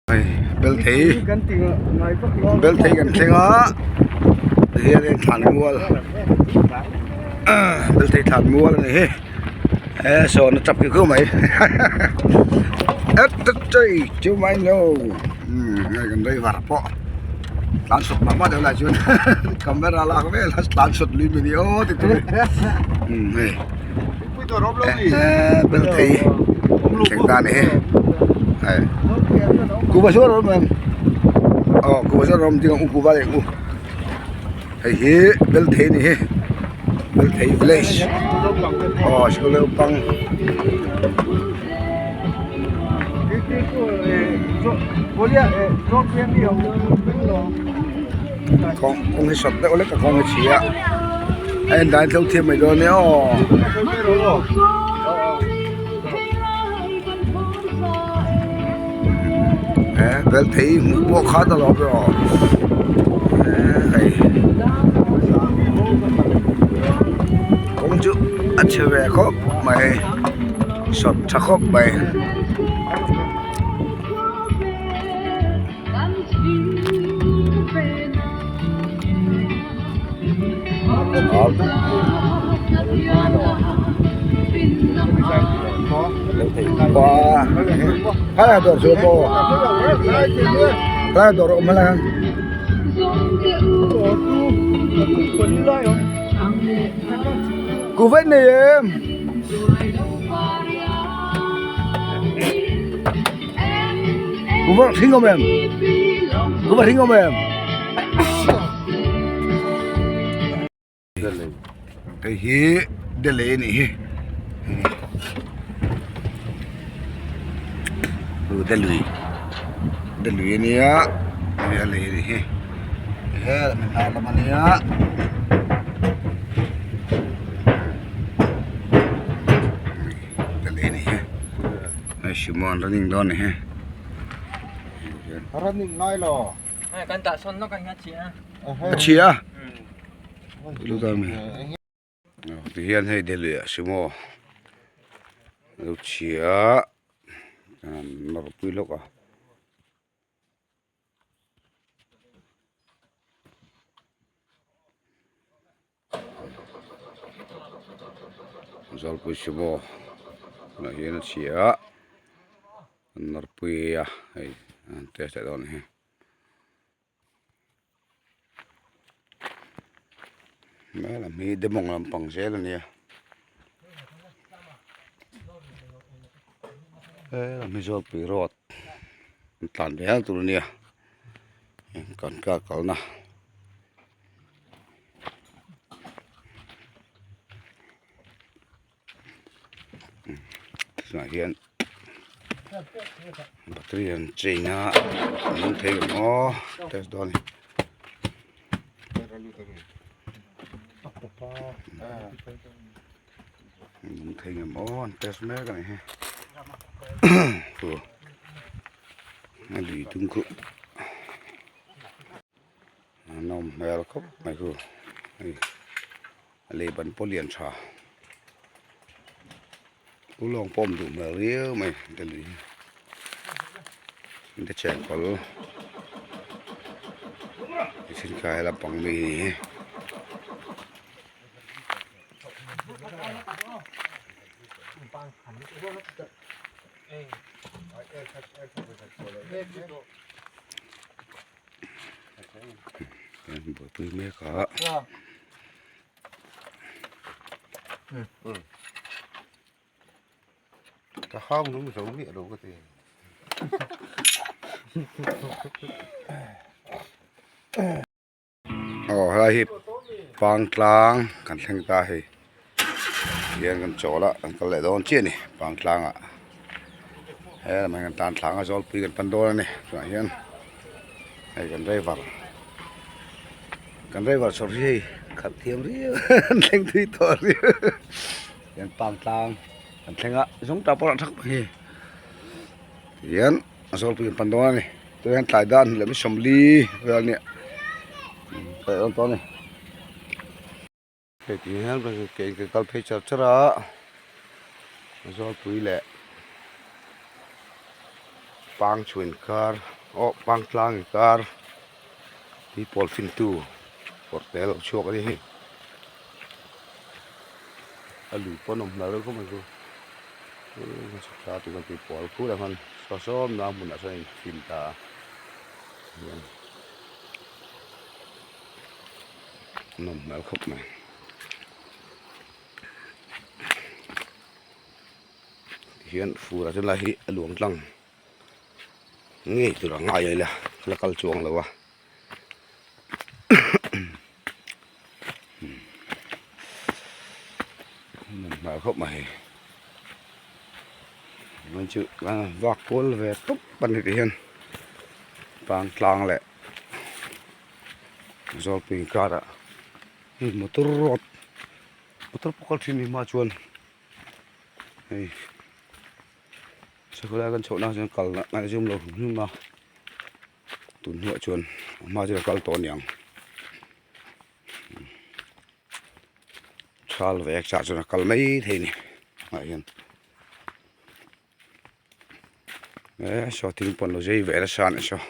Hei Belthei Belthei kan thleng a tihianin thlan mual Belthei thlan mual a ni hi e sawn a tap ki khum mai chu mai no hei kan driver pawh tlan sawt mah mah deuh lai chuan camera lak vel a tlan sawt lui mai ni aw ti tur hei. Belthei thleng ta a ni hi hei kuhva zuar a awm em aw kuhva zuar a awm ding ang u kuhva leh ang u hei hi Belthei a ni hi Belthei village aw sikul naupang. Kawng kawng hi sawt deuh lek a kawng hi chhia a en dan thlo thiam mai dawn nia aw. He bel thei hmuh pawh khat alawm rawh aw hei kawng chu a chhe ve khawp mai sawt tha khawp mai. Kuhva in nei em? Kuhva hring awm em? Kuhva hring awm em? Hei hi Delhi a nih hi Delhi Delhi a nia hei a lei a nih hi he min lar lam a nia. Delhi a nih hi hei sumo an running dawn a ni hi Running ngai lo. Kan dah sawn lawk a nia chhia. A chhia? Tihian hei Delhi ah sumo a lo chhia a nawr pui lawk a. Zawlpui sumo tunah hian a chhia a an nawr pui a hei an test leh dawn a ni hi. Hmel lam hi demawng lampang zel a nia he lam hi zawlpui road an tlan ve ang tur a nia kan car kalna. Tunah hian battery an chain a an awm thei ang aw test dawn a ni. An awm thei ang aw an test mek a ni hi a lui tum khu a nawm hmel khawp mai khu hei. A lei ban pawh lian tha u lawng pawh awm duh hmel riau mai Delhi hi te chengkawl thil kha he lampang mi hi an buaipui mek a. Ka hang nung zo miah lo ka ti. Aw helai hi pang tlang kan thleng ta hei hian kan chawl a kan kal leh dawn chiah a ni pang tlangah he lamah hian kan tan thlang a zawlpui kan pan dawn a ni tunah hian hei kan driver. Kan driver chhawr hi hei khalh thiam riau an thleng thui tawh riau hian pang tlang an thleng a zawng tah pawh a thak mai tihian a zawlpui an pan dawn a ni tunah hian tlai dan leh sawmli vel a nia ka en tawh a ni hei ti hian ke in kan kal phei char char a zawlpui leh pang chhun kar. Aw Pangtlang inkar tuipawl fintu kawr te lo chhuak a ni hei a lui pawh a nawm hmel reuh khawp mai chu thla tih chuan tuipawl khur ang khan saw sawm na hmunah sawn a infin ta a hian a nawm hmel khawp mai. Tihian fur ah chuan lai hi a luang tlang ngei tur a ngai a ila ka la kal chuang lo a nawm hmel khawp mai chuan chu vak kual ve tawp a ni tihian pangtlang leh zawlpui inkarah hei motor road motor pawh kal thin a ni hma chuan. Hei sakhua kan chhoh na chuan kal ngaih zawm lo hrim hrim a tun hnuah chuan a hma chu a kal tawh aniang thal ve chah chuan a kal mai thei a ni ah hian e saw thing pawn lo zei ve nasa a nih saw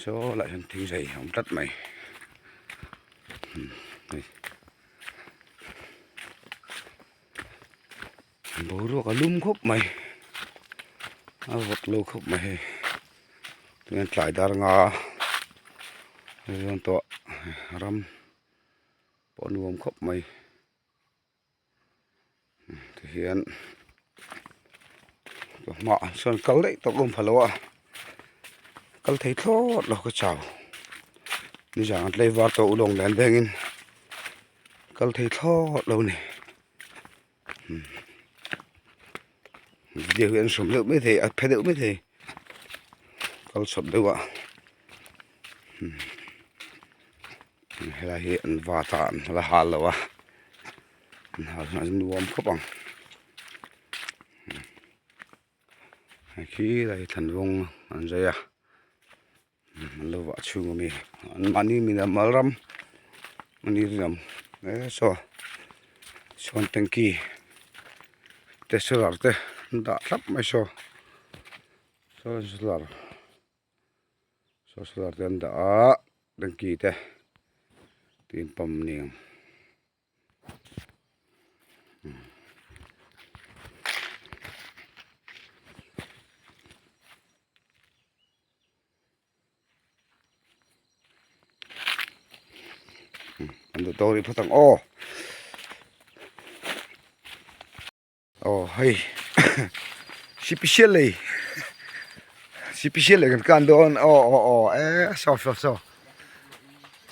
saw lah hian thing zai a awm tlat mai hei boruak a lum khawp mai a vawt lo khawp mai hei tunah tlai dar nga a zawn tawh ram pawh a nuam khawp mai. Tihian ka hmaah sawn kal daih tawh ka awm pha lo a kal thei thlawt lo ka chau nizan an tlei var tawh ulawng len vengin kal thei thlawt lo a ni video hi an hrawm deuh maithei a phe deuh maithei kal chawp deuh a. Helai hi an vat a an la hal lo a an hal hunah chuan nuam khawp ang hei khi lai hi thlan rawng an zai a an lo vah chhung ami an mahni mi mal ram ani rinawm e saw sawn tanky te solar te an dah thlap mai saw saw solar. Saw solar te an dah a tanki te tui an pump a ni ang. An duh tawk rih phawt ang aw. Aw hei sipisial lei sipisial lei kan kan dawn aw aw aw e saw saw saw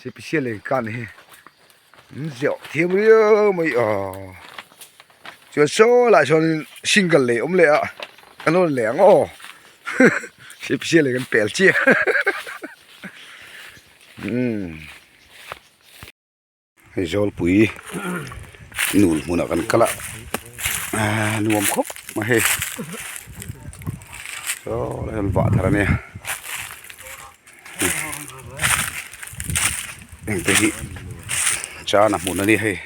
sipisial lei kan hi an ziah thiam riau mai aw chuan saw lah chuan single lei awm leh a kan rawn leh ang aw sipisial lei kan pel chiah umm. Hei zawlpui nul hmunah kan kal a ahh nuam khawp mai hei saw lai an vah thar ania heng te hi chana hmun a ni hei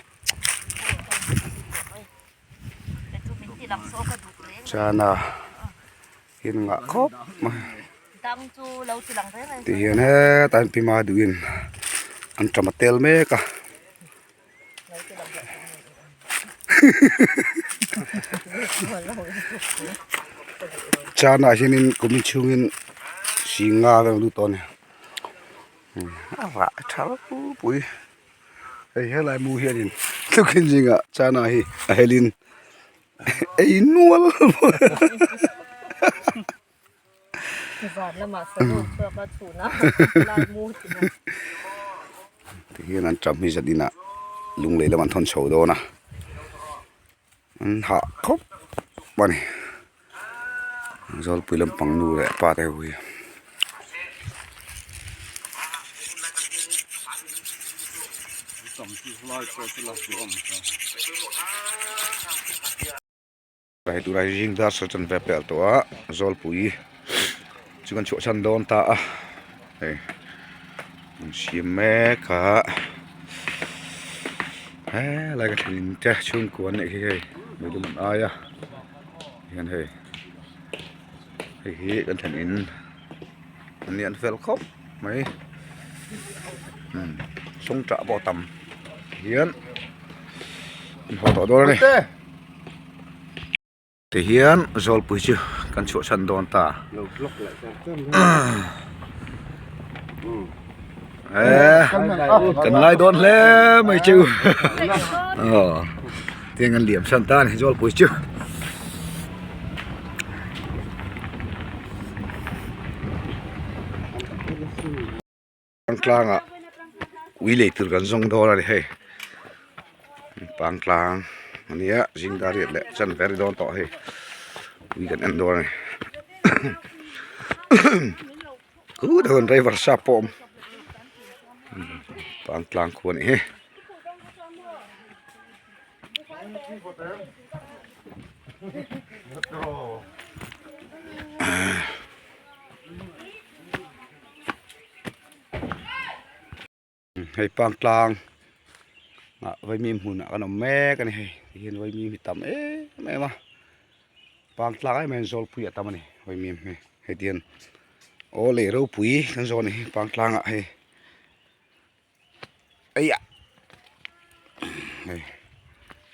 chana. Hian ngah khawp mai ti hian hetah hian pi Maduin an ṭam a tel mek a chana hianin kumin chhungin singa vel lut tawh a ni a rah tha ropui hei helai mu hianin thlukin zingah chana hi a helin. Ei nual Tihian an ṭam hi zat inah lunglei lam an thawn chho dawn a an hah khawp a ni Zawlpui lampang nu leh pa te ho hi. Hei tunah hi zing dar sawi chan ve pel tawh a zawlpui chu kan chhuahsan dawn ta a hei an siam mek a helai ka thlen in te chhungkua an neih hi hei meidum an ai a hian hei hei hi kan thlen in. An ni an fel khawp mai sawngtah pawh a tam hian an haw tawh dawn a ni. Tihian zawlpui chu kan chhuahsan dawn ta. Kan ngai dawn hle mai chu aw tiang an liam san ta a ni zawlpui chu. Pangtlangah ui lei tur kan zawng dawn a ni hei pangtlang a nia zing dar riat leh chan ve a ni dawn tawh hei ui kan en dawn a ni khutah chuan driver shop pawh a awm pangtlang khua a nih hi. Hei pangtlang ah vaimim hmunah kan awm mek a ni hei tihian vaimim hi tam em em a pangtlang em em zawlpui a tam a ni vaimim hi hei tihian aw lei ropui kan zawn a ni pangtlang ah hei eiah hei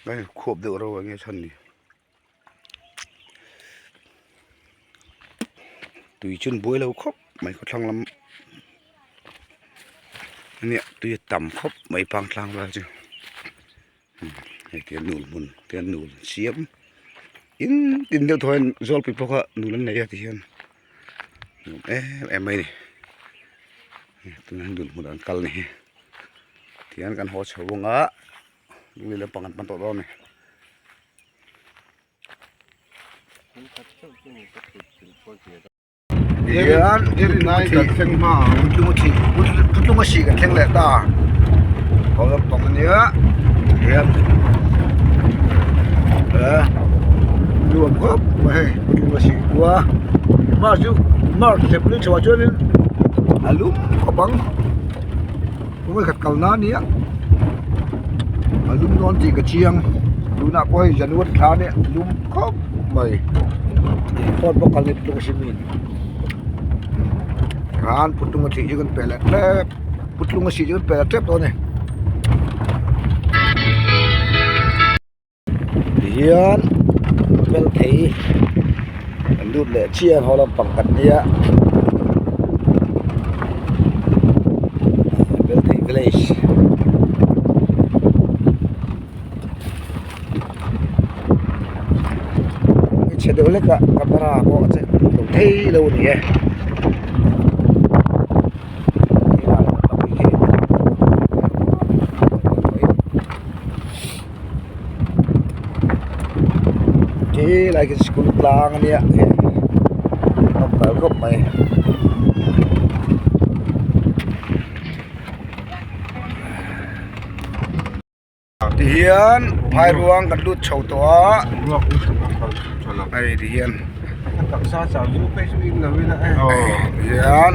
hei khuap deuh reuh enge chhan ni. Tui chu an buai lo khawp mai khawthlang lam ania tui a tam khawp mai pangtlang vel chu hei tiang nul hmun te nul an siam in tin deuh thaw hian zawlpui pawh kha nul an nei a tihian nuam em em mai a ni tunah hian nul hmunah an kal a ni hi tihian kan haw chho ang a lung leh lampang an pan tawh dawn a ni. Hian putlung a sih kan thleng leh ta haw lampang a nia hian nuam khawp mai hei putlung a sih khua march chu march leh pali chhoah chuanin a lum khawp ang. Vawikhat kal na ania a lum dawn tih ka chiang tunah pawh hei January thla ania lum khawp mai phone pawh kal leh tluk a hrim in ran putlung a thih chu kan pe leh tep putlung a sih chu kan pe leh tep dawn a ni. Tihian bel thei an lut leh chiah a haw lampang kan nia bel thei village chhe deuh hlek a camera pawh a che lo thei lo a ni e. Khi lai khi school tlang a nia hei nawm hmel khawp mai. Tihian phairuang kan lut chho tawh a hei tihian tihian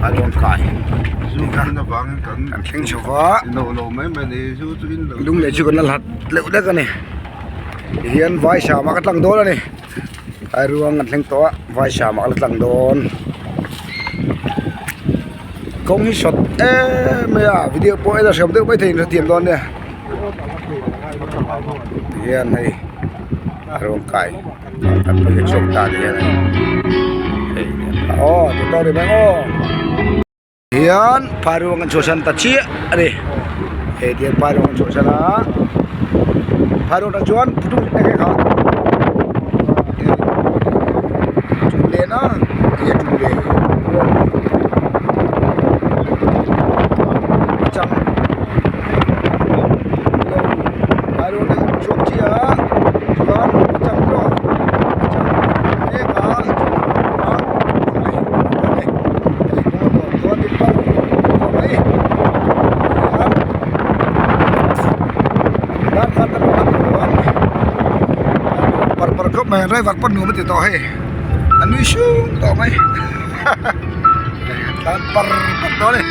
a rawn kai kan thleng chho va lunglei chu kan la hlat leuh deuh a ni tihian vai sama ka tlang dawn a ni phairuang kan thleng tawh a vai sama ka la tlang dawn kawng hi sawt em mai a video pawh en a hriam deuh maithei in hrethiam dawn nia tihian hei a rawn kai. Kan pawh chhuak ta ni hian aw ti tawk ni mai aw hian phairuang an chhuahsan ta chiah a ni hei tihian phairuang an chhuahsan a phairuang atang chuan phutung eng eng kha tum len a enge tum len chang phairuang atang an chhuak chiah a chuan chang pawh chang mek a par par khawp mai driver pawh nuam a ti tawh hei a nui sung tawh mai tlan par par tawh a ni.